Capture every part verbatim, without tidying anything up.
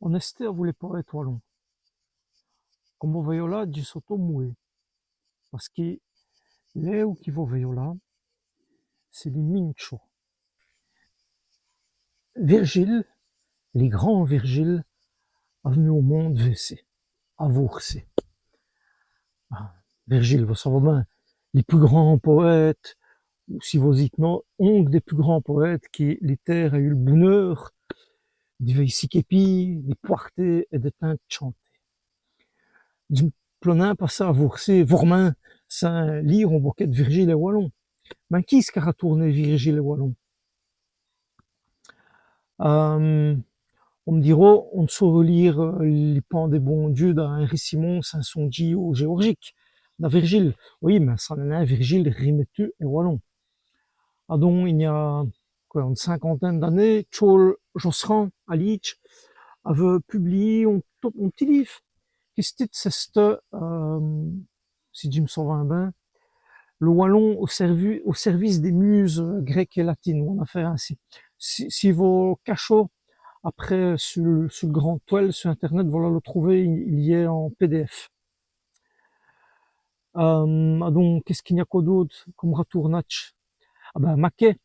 On èsté avou lès powêtes walons. Come vos vèyoz la, dji so tot mouwé. Pace qui l'êwe qui vos vèyoz la, c'èst li Mincho. Virgile, li grand Virgile, a v'nu au monde vêci, avôci. Ah, Virgile, vos savoz bin, li pus grand powête, ou si vos-î t'noz, onk dès pus grands powêtes qui li tére a-st-avu l' boneûr di vèy s'èkipî, di pwârter èt di tinde tchanter. Dji m' plonin passer avôci, vôrmint, sins lîre on bokèt d' Virgile è walon. Mins quî ç' qu'a ratoûrné Virgile è walon ? Euh, on m' dîrè, on n' sâreût lîre, euh, li Pan dès bons dieûs da Henri Simon sins sondjî au Géorgique da Virgile. Oyi, mins ça n'èst nin Virgile rimètu è walon. Adon, i-gn-a, qwè, one cinquantin.ne d'anéyes, Tchôl Josserand, à Lîdje, aveut publiyî on, on p'tit lîve qui s' tite c'èsteut, euh, si dji m' sovin bin, Le wallon au servi-, au service des muses grecques et latines, ou one afêre insi. Si, si vos cachoz après su, su l' grande twèle, su Internet, vos l'aloz trouver, i, i-gn-a en P D F. Euh, adon, qu'èst-ce qu'i-gn-a co d'ôte come ratoûrnadje ? Ah bin, Maquet.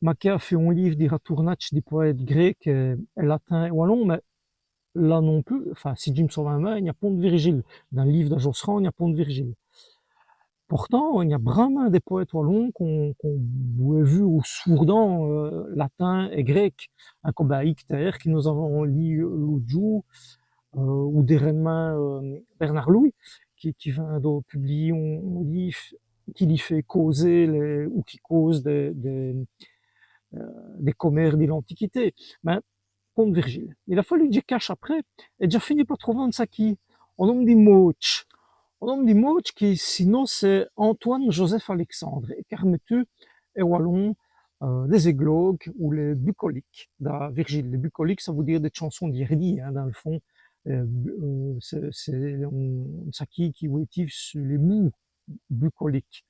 Maquet a fêt on lîve di ratoûrnadjes di powêtes grêcs, euh, è latin èt walon, mins là non pus, enfin, si dji m' sovin bin, i-gn-a pont d' Virgile. Dins l' lîve da Josserand, i-gn-a pont d' Virgile. Portant, i-gn-a brâmint dès powêtes walons qu'on, qu'on bwèt vu au sourdant, euh, latin èt grêc. Hin, come, bin, Hicter, qui nos-avans lî, euh, l'ôte djoû, euh, ou dêrènemint, euh, Bernard Louis, qui, qui vint di publiyî on, on lîve qui lî fêt causer lès, ou qui cause dès, dès, euh, dès comères di l'Antiquité. Mins pont d' Virgile. Il a falu qu' dji cache après, èt dj'a fini pa trouver on saquî. On-ome di Môdje. On-ome di Môdje qui, si no, c'èst Antoine Joseph Alexandre, èt qu'a r'mètu è walon, euh, lès-èglôgues ou lès bucoliques da Virgile. Lès bucoliques, ça vout dîre dès tchansons d'yèrdî, hin, dins l' fond. Euh, bu-, euh, c'èst, c'èst on, on saquî qui wêtîve su lès boûs bucoliques.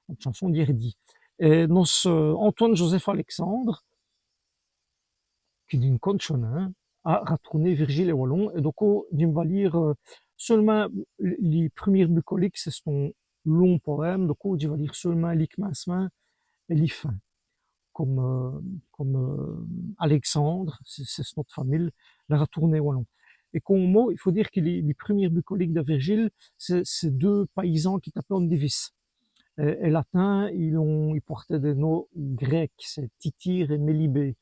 One tchanson d'yèrdî. Èt nos, euh, Antoine Joseph Alexandre, qui dj' n' conè nin, a ratoûrné Virgile è walon, èt donc, dji m' va lîre, euh, seûlemint li, li prumî bucolique, c'è-st-on long powème, donc, dji m' va lîre seûlemint li k'mincemint èt li fin. Come, euh, come, euh, Alexandre, c'è-st-, c'è-st-one famile, l'a ratoûrné è walon. Èt come mot, i faut dîre qui li, li prumî bucolique da Virgile, c'èst, c'èst deûs payisans qui tapèt one divise. Èt, è latin, il ont, i pwèrtèt dès nos grècs, c'èst Tityre èt Mélibée.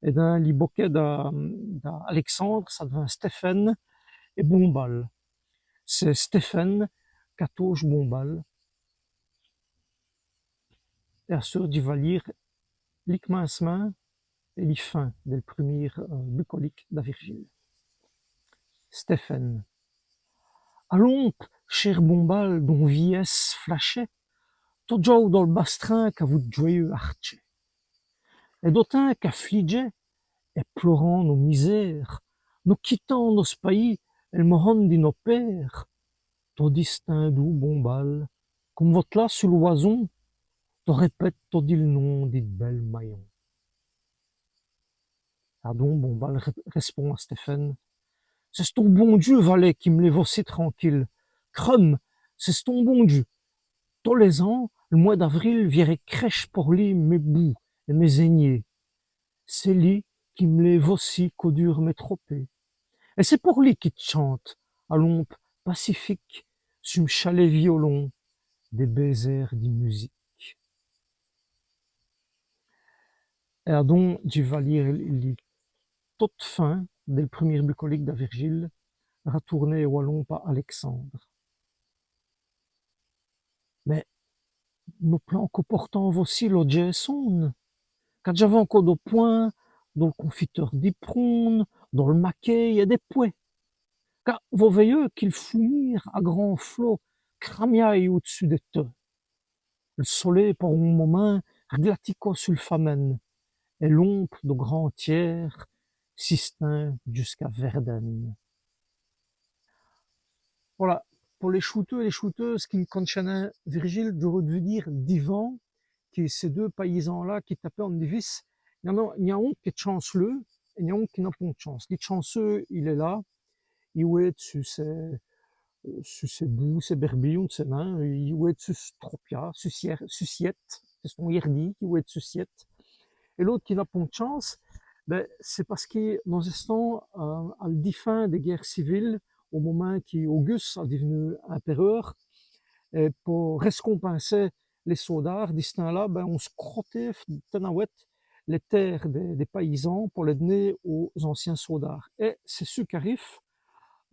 Èt dins li bokèt da, da Alexandre, ça d'vint Stèfène èt Bombal. C'èst Stèfène qu'a tauche Bombal. Èt asteûre, dji va lîre li k'mincemint èt li fin dèl prumîre, euh, bucolique da Virgile. Stèfène. Alombe, chêr Bombal, dont vîyèsse flachèt, tot djouwe dol bastrin qu'a vout djwèyeûs artchè. Èt do timps qu'aflidjè, èt plorant nos mizêres, nos quitant nosse payis èt l' mohone di nos pères, tot distindoû Bombal, come vot-la su l' wazon, tot rèpète todi l' nom di s' bèle mayon. Adon Bombal rè-, rèspond à Stèfène : C'è-st-on bon Diu, valèt, qui m' lét voci tranquile. Crwès-m', c'è-st-on bon Diu. Tos lès-ans, l' mwès d'avril, vièrè crèche por li mès boûs èt mès-ègnês. C'èst li qui m' lét voci co dûre mès tropés. Èt c'èst por li qui dj' tchante, à l'ombe pacifique, su m' chalèt violon, dès bêzêrs di musique. Èt adon, dji va lîre li, li tote fin dèl prumîre bucolique da Virgile, ratoûrné è walon pa Alexandre. Mins nos p'lans co portant voci lo djèsson, ca dj' avans co do pwin, dol confiteûre di prounes, dol makéye èt dès pwès. Ca vos vèyoz qui l' foumîre à grands flots cramiaye au-d'ssus dès teûts. L' solèy, por on momint, r'glatit co su l' famène, èt l'ombe do grand tièr si stind djusqu'à Vèrdène. Vola, po lès choûteûs èt lès choûteûses qui n' conèchèt nin Virgile, dj'âreu d'vu dîre divant qui cès deûs payisans-la qui tapèt one divise, i-gn-a, i-gn-a onk qu'èst tchanceleûs, èt gn-a onk qui n'a pont d' chance. Li chanceû, il èst là, i wête su sès, su sès boûs, sès bèrbîyes, on n' sét nin, i wête su s' tropia, su s' yèt-, su s' yèt, c'è-st-on yèrdî qui wête su s' yèt. Èt l'ôte qui n'a pont d' chance, bin, c'èst pace qui nos-èstans, euh, al difin dès guêres civiles, au momint qui Auguste a div'nu impèreûr, èt po rècompinser lès sôdârs di ç' timps-là, bin, on scrotéve tènawète lès têres dès, dès payîsans po lès d'ner aus anciens sôdârs. Èt c'èst ç' qu'arive,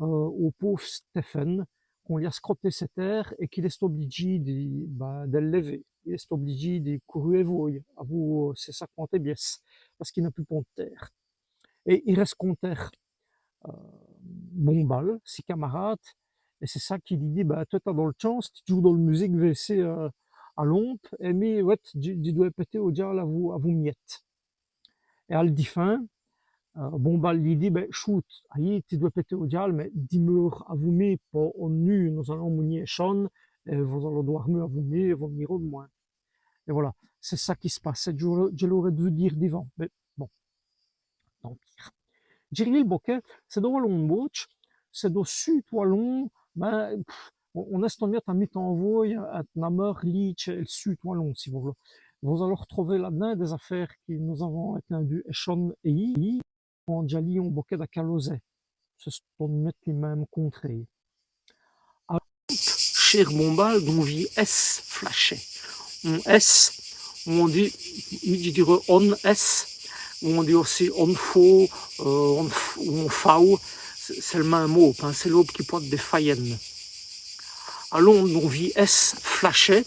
euh, au pôve Stéphène, qu'on lî a scroté sès têres èt qu'il èst oblidjî di, bin, dèl lèver. Il èst oblidjî di couru èvôye avou sès cinquante bièsses, pace qu'i n'a pus pont d' têre. Èt i rèscontère, euh, Bombal, si camarâde, èt c'èst ça qu'i lî dit, bin, twè, t'as dol chance, ti djoûwes dol musique vêci, euh, a l'ombe, èt mi, wète, dji, dji dwè pèter au diâle avou, avou m' yèt. Èt al difin, euh, Bombal lî dit, bin, choûte, ayi, ti dwès pèter au diâle, mins dimeûre avou mi po one nût, nos-alans mougnî èchone, èt vos-aloz dwârmu avou mi, èt vos n' rîroz nin. Èt vola, c'èst ça qui s' passe. Dji, dji l'aureu d'vu dîre divant, mins bon, tant pîs. Djèrlî l' bokèt, c'èst do walon d' Mautche, c'èst do sud walon, mins, pff, on, on-èst one miète a mitan vôye, ètur Nameur, Lîdje èt l' sud walon, si vos v'loz. Vos-aloz r'trover là-d'dins dès-afêres qui nos-avans ètindu èchone èt i, quand dj'a lî on bokèt da Calozet. C'è-st-one miète li min.me contrêye. Chèr Bombal, d'on vî S flachèt. On S, on dit, mi dji dîreu on S, on dit ossi on fau, euh, on f-, on fau, c'èst, c'èst l' min.me aube, hin, c'èst l'aube qui pwate dès fayènes. Alons, d'on vî S flachèt.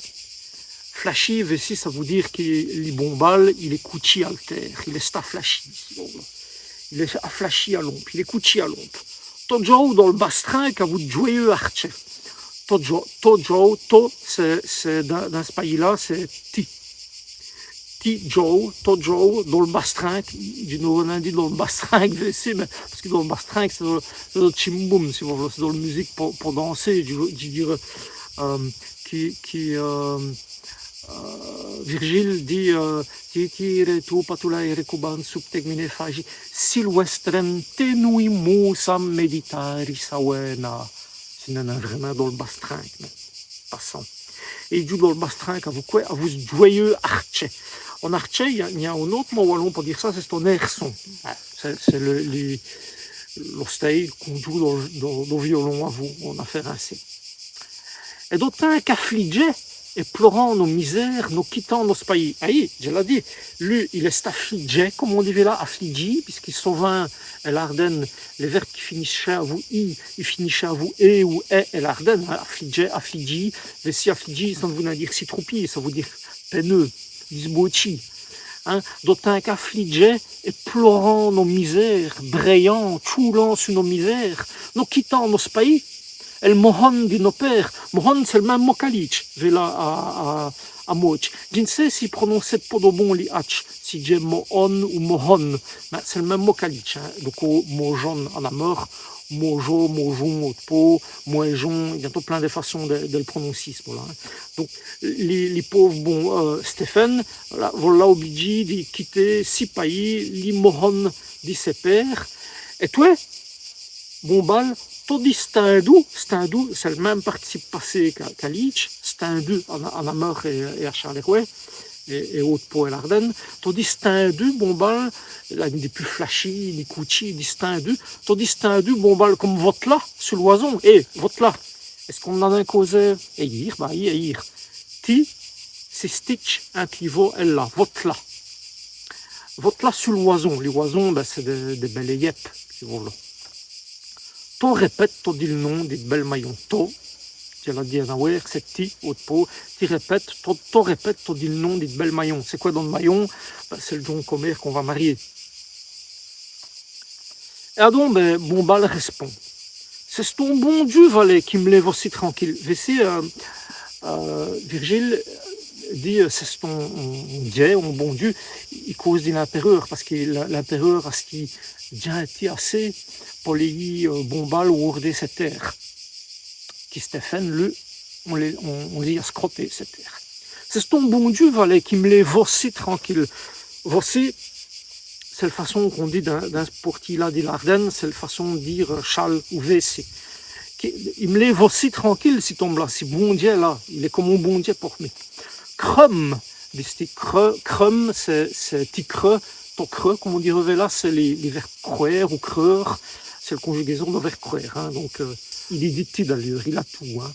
Flachî, vêci, ça vout dîre qui li Bombal, il èst coûtchî al têre, il èst aflachî, si vos v'loz. Il èst aflachî a l'ombe, il èst coûtchî a l'ombe. Todjoû dol bastringue avou djwèyeûs artchèt. Todjoû, todjoû, to, c'èst, c'èst dins, dins ç' payis-là, c'èst ti. Tidjoû, todjoû, dol bastringue, dji n'aureu nin dit dol bastringue vêci, mins pace qui dol bastringue, c'èst dol, c'èst dol tchimboum, si vos v'loz, c'èst dol musique po, po danser, dji, dji dîreu, euh, qui, qui, euh, euh, Virgile dit, euh, ti, ti, rè, tou, pa, tou, la, rè, coubane, soupe, tèc, miné, fâji, silwèstrène, tènouyî, moussam, mèditâri, sawèna. C'èst nin, nin, vraimint dol bastringue, mins passans. Èt i djoûwe dol bastringue avou qwè ? Avou s' djwèyeûs artchèt. On artchèt, i gn-a, i gn-a on-ôte mot walon po dîre ça, c'è-st-on-èrçon. C'èst, c'èst li, li, l'ostèye qu'on djoûwe do, do, do violon avou, one afêre insi. Èt do timps qu'aflidjèt èt plorant nos mizêres, nos quitant nosse payis. Ayi, dji l'a dit, lu, il èst aflidjèt, come on dit vêla, aflidjî, pusqui sovint, è l'Ârdène, lès vèrbes qui finichèt avou i, i finichèt avou è ou è, è l'Ârdène, hin, aflidjèt, aflidjî, vêci aflidjî, ça n' vout nin dîre si troupî, ça vout dîre pèneûs, disbautchî. Hin, do timps qu'aflidjèt èt plorant nos mizêres, brèyant, tchoûlant su nos mizêres, nos quitant nosse payis, èl mohone di nos pères. Mohone, c'èst l' min.me mot qu'a Lîdje, vêla a, a, a Mautche. Dji n' sé s'i prononce po do bon li H, si dj' è mohone ou mohone, mins c'èst l' min.me mot qu'a Lîdje, hin. Don, mojone a Nameur, mojo, mojon, ôte paut, mwèjon, i gn-a tot plin dès façons dè, dè l' prononcî, vola, hin. Don, li, li pôve, bon, euh, Stéphène, la, vola oblidjî di quiter si payis, li mohone di sès pères. Èt twè, Bombal, to di stindou, stindou, c'èst l' min.me participe passé qu'a, qu'a Lîdje, stindou a, a Nameur èt, èt a Châlèrwè, èt, èt ôte paut è l'Ârdène, to di stindou, Bombal, la, i n' dit pus flachî, ni coûtchî, i dit stindou, to di stindou, Bombal, come votla, su l' wazon, èt votla, èst-ce qu'on-z-a nin causé èyîr ? Bah, èyîr. Ti, si stitche inte li vos èt l' la, votla. Votla su l' wazon. Li wazon, bin, c'èst dès, dès bèlès yèbes, si vos v'loz. To rèpètes, to dis l' nom di t' bèle-mayon. To, dji l'a dit ènawêre, c'èst ti, ôte paut, ti rèpètes, to, to rèpètes, to dis l' nom di t' bèle-mayon. C'èst qwè don l' mayon ? Bin, c'èst l' djon.ne comére qu'on va mariér. Èt adon, bin, Bombal rèspond : C'è-st-on bon Diu, valèt, qui m' lét voci tranquile. Vêci, euh, euh, Virgile dit, euh, c'è-st-on, on, on Diè, on bon Diu. I cause di l'impèreûr, pace qui l', l'impèreûr a stî djinti assez po lèyî, euh, Bombal wârder sès têres. Qui Stéphène, lu, on lès, on, on lî a scroté sès têres. C'è-st-on bon Diu, valèt, qui m' lét voci tranquile. Voci, C'èst l' façon qu'on dit dins, dins ç' pôrtî-là di l'Årdène, c'èst l' façon d' dîre, euh, chale ou vêci. Qui, i m' lêt voci tranquile, ci tombe-là, ci Bondjî-là, il èst come on Bondjî por mi. Creume, dist-i, creu-, creume, c'èst, c'èst ti creû, tot creû, come on dîreût là, c'èst li, li vêrbe crwêre ou creûre, c'èst l' conjugaison do vêrbe crwêre, hin, donc, euh, il èst dit ti d'ayeûrs, il a tout, hin.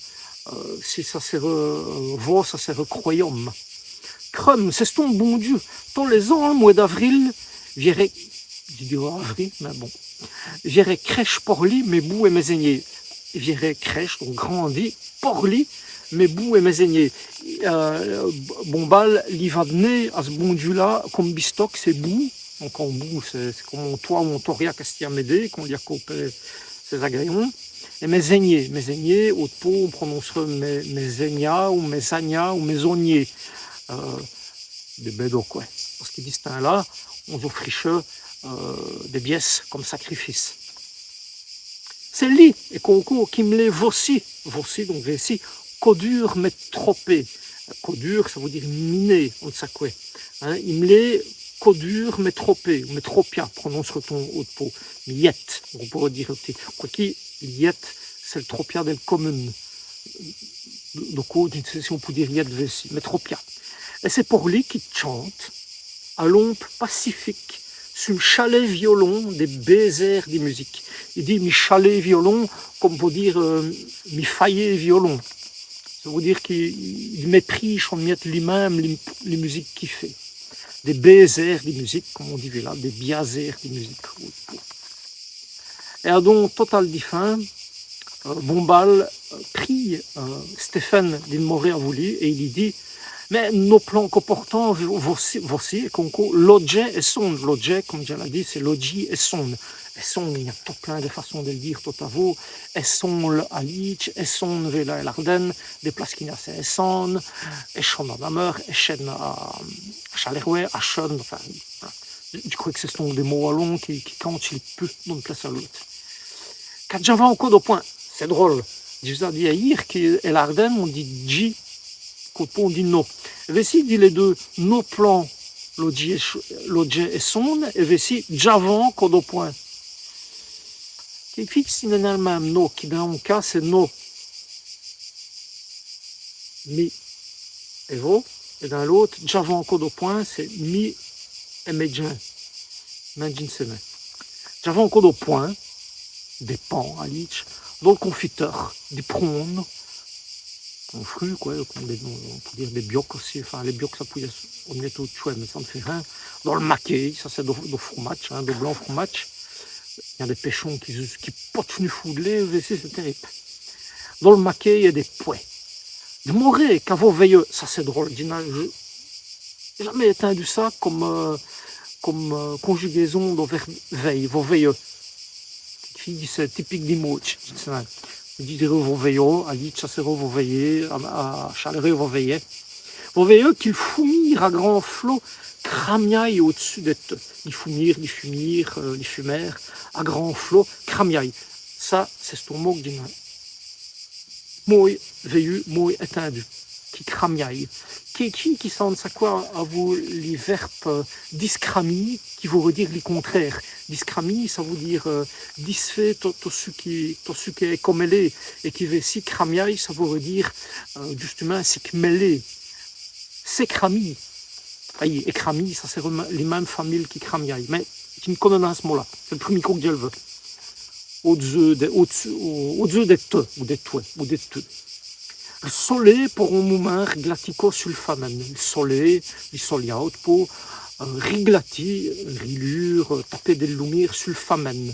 Euh, si ça sèreût, euh, vos, ça sèreût crwèyome. Creume, c'è-st-on bon Diu. Tos lès-ans, l' mwès d'avril, vièrè, dji dîreû avril, mins bon, vièrè crèche por li mès boûs èt mès-ègnês. Vièrè crèche, donc grandi, por li mès boûs èt mès-ègnês. Euh, Bombal li va d'ner a ç' bon Diu-là come bistoc sès boûs. Donc on boû, c'èst, c'èst come on twèt ou on toria qu'èst-i a mèdé, qu'on lî a côpé sès-agayons. Èt mès-ègnês, mès-ègnês, ôte pau, on prononcereût mès, mès-ègnâs ou mès-agnâs ou mès-ognês. Euh, dès bèdots, qwè. Pace qui di ç' timps-là, on ofricheut, euh, dès bièsses come sacrifice. C'èst li, èco co, qui m' lêt voci, voci, donc vêci, co dûre mès tropês. Co dûre, ça vout dîre miner, on n' sét qwè. Hin, i m' lêt co dûre mès tropês, mès tropias, prononce-t-on ôte pau. Mès yètes, on pout dîre ossi. Qwè qui, yète, c'èst l' tropia dèl comune. Donc, on n' sét si on pout dîre yète vêci, mès tropias. Èt c'èst por li qui dj' tchante, a l'ombe pacifique, su m' chalé violon, dès bês-êrs di musique. I dit mi chalé violon, come po dîre, euh, mi fayé violon. Ça vout dîre qu'i, i mèprîje one miète li-min.me li, li musique qu'i fêt. Dès bês-êrs di musique, come on dit vêla, dès bias-êrs di musique. Èt adon, tot-al di fin, euh, Bombal, euh, prîye, euh, Stéphène di d'morer avou li, èt i lî dit, mès nos p'lans co portant vo-, voci, voci, èco co, lodjî èt sone, lodjî, come dj' l'a dit, c'èst lodjî èt sone. Èt sone, i-gn-a tot plin dès façons dè l' dîre tot-avau, èt sone a Lîdje, èt sone vêla è l'Årdène, dès places qu'i-gn-a c'èst èt sone, èt chone a Nameur, èt chène a, a Châlèrwè, a Cheûne, enfin, voilà. Dji, dji crwè qu' c'è-st-on dès mots walons qui, qui candje li pus d'one place a l'ôte. Ca dj'avans co do pwin. C'èst drole. Dji v's-a dit ayîr qu'è l'Årdène, on dit dji, qu'ôte pau on dit no. Èt vêci, di lès deûs, nos p'lans, lodjî èt ch-, lodjî èt sone, èt vêci, dj'avans co do pwin. Quékefîye, ci n'èst nin l' min.me no, qui dins on cas, c'èst no. Mi èt vos, èt dins l'ôte, dj'avans co do pwin, c'èst mi èt mès djins. Mins djins.ne sét nin. Dj'avans co do pwin, dès pans a Lîdje, dol confiteûre, dès prones, on frût, qwè, come dès, on pout dîre dès bioques ossi, enfin, lès bioques, ça pout yèsse one miète ôte tchwè, mins ça n' fêt rin. Dol makéye, ça c'èst do, do fromadje, hin, do blanc fromadje. I-gn-a dès pèchons qui, qui pot'nut foû d' lait, vêci, c'èst tèribe. Dol makéye èt dès pwès. D'morer qu'a vos vèyeûs, ça c'èst drole, dji n'a, dji n'a jamês ètindu ça come, euh, come, euh, conjugaison do vêrbe vèy, vos vèyeûs. Quékefîye, c'èst tipique di Mådje, dji n' sé nin. Dji dîreû vos vèyoz, a Lîdje ça sèreût vos vèyez, a, a Châlèrwè vos vèyèz. Vos vèyeûs qui l' foumîre a grands flots cramiaye au-d'ssus dès teûts. Li foumîre, li fumîre, euh, li fumêre, a grands flots cramiaye. Ça, c'è-st-on mot qui dj' n'a måy vèyu, måy ètindu, qui cramiaye. Quékefîye qui, qui sét nin qwè, avou li vêrbe, euh, discramî, qui vôreût dîre li contrêre. Discramî, ça vout dîre, euh, disfé tot, tot ç' qui, tot ç' qu'èst comèlé, èt qui vêci cramiaye, ça vôreût dîre, euh, djustumint, ç' qu'èst mèlé. C'èst crami. Ayi, èt crami, ça c'èst li min.me famile qui cramiaye. Mins dji n' conè nin ç' mot-là. C'èst l' prumî côp qui dj' èl vèy. Au-d'zeû dès, au-d'zeû, au-d'zeû dès teûts, ou dès twèts, ou dès teûts. L' solêy, por on moumint, riglatit co su l' famène. L' solêy, li solia, ôte pau, euh, riglatit, rilûre, euh, taper dèl loumîre su l' famène.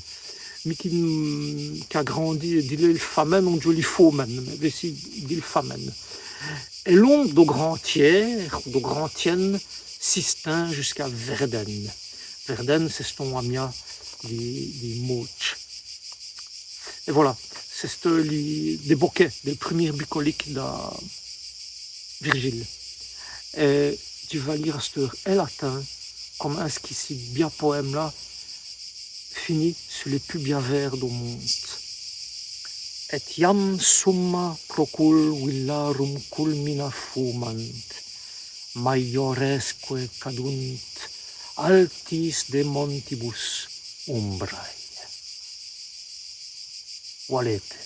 Mi qui, qu'a grandi dilé l' famène, on dîreût li faumène, mins vêci, di l' famène. Èt l'ombe do grand tièr, do grand tiène, si stind jusqu'à Verdène. Verdène, c'è-st-on amia di, di Mådje. Èt vola, c'èst li, dès bokèts, dèl prumîre bucolique da Virgile. Èt dji va lîre asteûre è latin, come ç' qui ci bia powème-là finit su lès pus bias vêrs do monde. Et iam summa procul villarum culmina fumant, maioresque cadunt Altis de montibus umbrae. Walete,